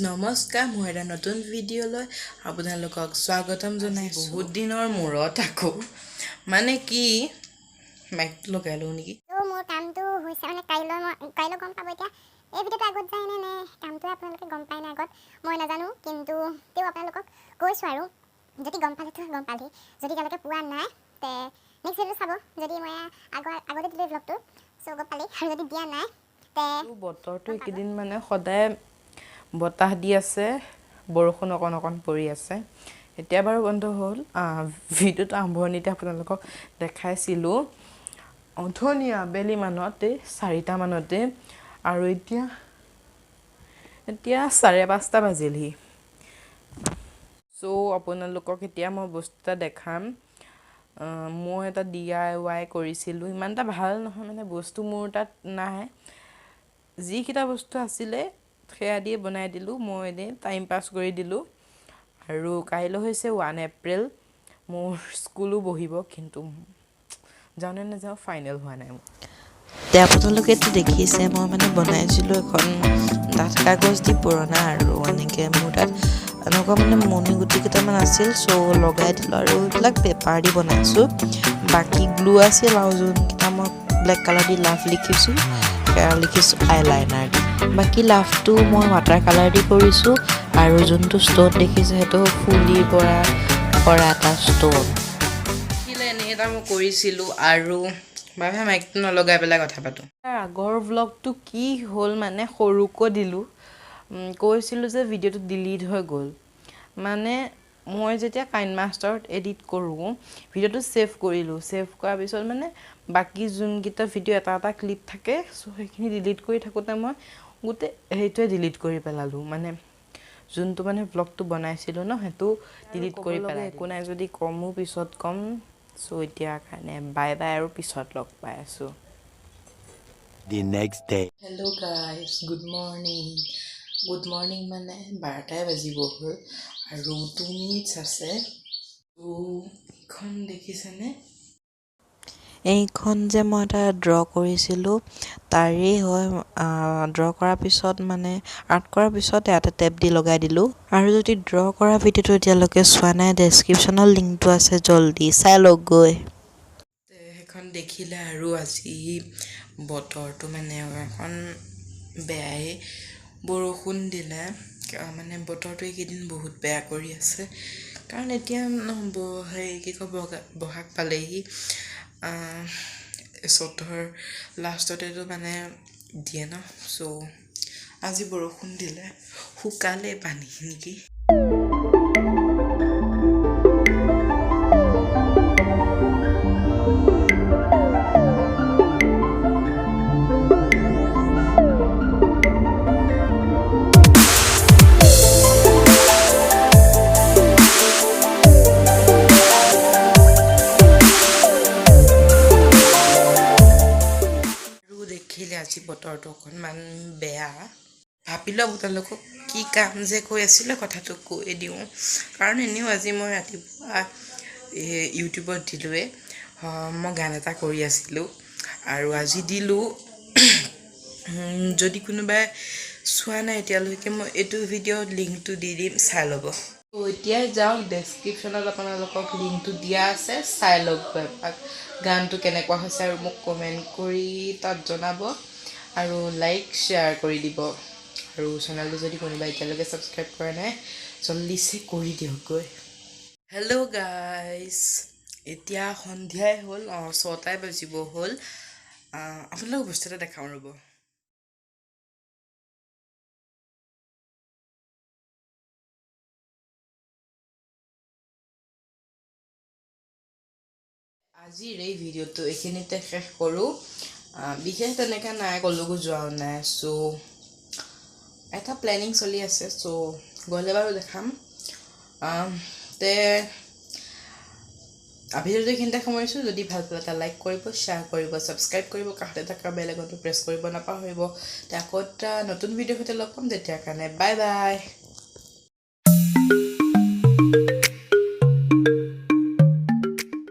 নমস্কাৰ, মই এটা নতুন ভিডিঅ'লৈ আপোনালোকক স্বাগতম জনাইছোঁ। বহুত দিনৰ মূৰত আকৌ মানে কি মাইকটো লগাই লওঁ নেকি। মোৰ কামটো হৈছে মানে কাইলৈ, মই কাইলৈ গম পাব। এতিয়া এই ভিডিঅ'টো আগত যায় নে নে কামটোৱে আপোনালোকে গম পায় নে আগত মই নাজানো, কিন্তু তেওঁ আপোনালোকক কৈছোঁ আৰু যদি গম পালেতো গম পালেই, যদি এতিয়ালৈকে পোৱা নাই তে নেক্সট ভিডিঅ'টো চাব। যদি মই আগতে দিলোঁ ব্লগটো চ' গম পালেই, আৰু যদি দিয়া নাই তে বতৰটো এইকেইদিন মানে সদায় বতাহ দি আছে, বৰষুণ অকণ অকণ পৰি আছে। এতিয়া বাৰু বন্ধ হ'ল। ভিডিঅ'টো আৰম্ভণিতে আপোনালোকক দেখাইছিলোঁ অথনি আবেলি মানতে, 4টামানতে, আৰু এতিয়া এতিয়া 5:30 বাজিলহি। চ' আপোনালোকক এতিয়া মই বস্তু এটা দেখাম। মই এটা DIY কৰিছিলোঁ, ইমান এটা ভাল নহয়, মানে বস্তু মোৰ তাত নাই, যিকেইটা বস্তু আছিলে সেয়া দিয়ে বনাই দিলোঁ মই, এনেই টাইম পাছ কৰি দিলোঁ। আৰু কাইলৈ হৈছে 1 এপ্ৰিল, মোৰ স্কুলো বহিব, কিন্তু যাওঁ নে নাযাওঁ ফাইনেল হোৱা নাই। এতিয়া আপোনালোকেতো দেখিছে মই মানে বনাইছিলোঁ এখন ডাঠ কাগজ দি পুৰণা, আৰু এনেকৈ মোৰ তাত এনেকুৱা মানে মণি গুটি কেইটামান আছিল, চ' লগাই দিলোঁ আৰু এইবিলাক পেপাৰ দি বনাইছোঁ। বাকী গ্লু আছিল, আৰু যোনকেইটা মই ব্লেক কালাৰ দি লাভ লিখিছোঁ সেয়া লিখিছোঁ আইলাইনাৰ দি। বাকী লাভটো মই ৱাটাৰ কালাৰ দি কৰিছোঁ, আৰু যোনটো ষ্ট'ন দেখিছোঁ সেইটো ফুলিৰ পৰা কৰা এটা ষ্ট'ন। এনেই এটা মই কৰিছিলোঁ। আৰু বাৰে মাইকটো নলগাই পেলাই কথা পাতোঁ। তাৰ আগৰ ভ্লগটো কি হ'ল মানে সৰুকৈ দিলোঁ, কৈছিলোঁ যে ভিডিঅ'টো ডিলিট হৈ গ'ল। মানে মই যেতিয়া কাইন মাষ্টাৰত এডিট কৰোঁ, ভিডিঅ'টো ছেভ কৰিলোঁ, ছেভ কৰাৰ পিছত মানে বাকী যোনকেইটা ভিডিঅ' এটা এটা ক্লিপ থাকে, চ' সেইখিনি ডিলিট কৰি থাকোঁতে মই গোটেই সেইটোৱে ডিলিট কৰি পেলালোঁ। মানে যোনটো মানে ভ্লগটো বনাইছিলোঁ ন, সেইটো ডিলিট কৰি পেলাই। একো নাই, যদি কমো পিছত ক'ম। চ' এতিয়াৰ কাৰণে বাই বাই, আৰু পিছত লগ পাই আছোঁ। The next day. Hello guys, good morning. Good morning মানে 12টাই বাজিব হ'ল আৰু 2 মিনিটছ আছে। এইখন দেখিছেনে? এইখন যে মই এটা ড্ৰ কৰিছিলোঁ তাৰেই হয়। ড্ৰ কৰাৰ পিছত মানে আৰ্ট কৰাৰ পিছত ইয়াতে টেপ দি লগাই দিলোঁ। আৰু যদি ড্ৰ কৰা ভিডিঅ'টো এতিয়ালৈকে চোৱা নাই, ডেছক্ৰিপশ্যনত লিংকটো আছে, জল্দি চাই লওক গৈ। সেইখন দেখিলে। আৰু আজি বতৰটো মানে অকণ বেয়াই, বৰষুণ দিলে। মানে বতৰটো এইকেইদিন বহুত বেয়া কৰি আছে, কাৰণ এতিয়া হেৰি কি কয় বহাগ পালেহি, চ'তৰ লাষ্টতেতো মানে দিয়ে ন। চ' আজি বৰষুণ দিলে, শুকালে পানী নেকি। আৰু দেখিলে আজি বতৰটো অকণমান বেয়া। ভাবিলোঁ আপোনালোকক কি কাম যে কৈ আছিলে কথাটো কৈ দিওঁ, কাৰণ এনেও আজি মই ৰাতিপুৱা ইউটিউবত দিলোঁৱেই, মই গান এটা কৰি আছিলোঁ আৰু আজি দিলোঁ। যদি কোনোবাই চোৱা নাই এতিয়ালৈকে, মই এইটো ভিডিঅ'ত লিংকটো দি দিম, চাই ল'ব। এতিয়াই যাওক, ডেছক্ৰিপশ্যনত আপোনালোকক লিংকটো দিয়া আছে, চাই লওক এপাক গানটো কেনেকুৱা হৈছে, আৰু মোক কমেণ্ট কৰি তাত জনাব, আৰু লাইক শ্বেয়াৰ কৰি দিব। আৰু চেনেলটো যদি কোনোবাই এতিয়ালৈকে ছাবস্ক্ৰাইব কৰা নাই, জল্দিছে কৰি দিয়কগৈ। হেল্ল' গাইজ, এতিয়া সন্ধিয়াই হ'ল, 6টাই বাজিব হ'ল। আপোনালোকক বস্তু এটা দেখাওঁ ৰ'ব। আজিৰ এই ভিডিঅ'টো এইখিনিতে শেষ কৰোঁ। বিশেষ তেনেকৈ নাই, ক'লৈকো যোৱাও নাই। চ' এটা প্লেনিং চলি আছে, চ' গ'লে বাৰু দেখাম। তে ভিডিঅ'টো এইখিনিতে সামৰিছোঁ। যদি ভাল পালে এটা লাইক কৰিব, শ্বেয়াৰ কৰিব, ছাবস্ক্ৰাইব কৰিব, কাষতে থকা বেল আইকনটো প্ৰেছ কৰিব নাপাহৰিব। তে আকৌ এটা নতুন ভিডিঅ'ৰ সৈতে লগ পাম, তেতিয়াৰ কাৰণে বাই বাই।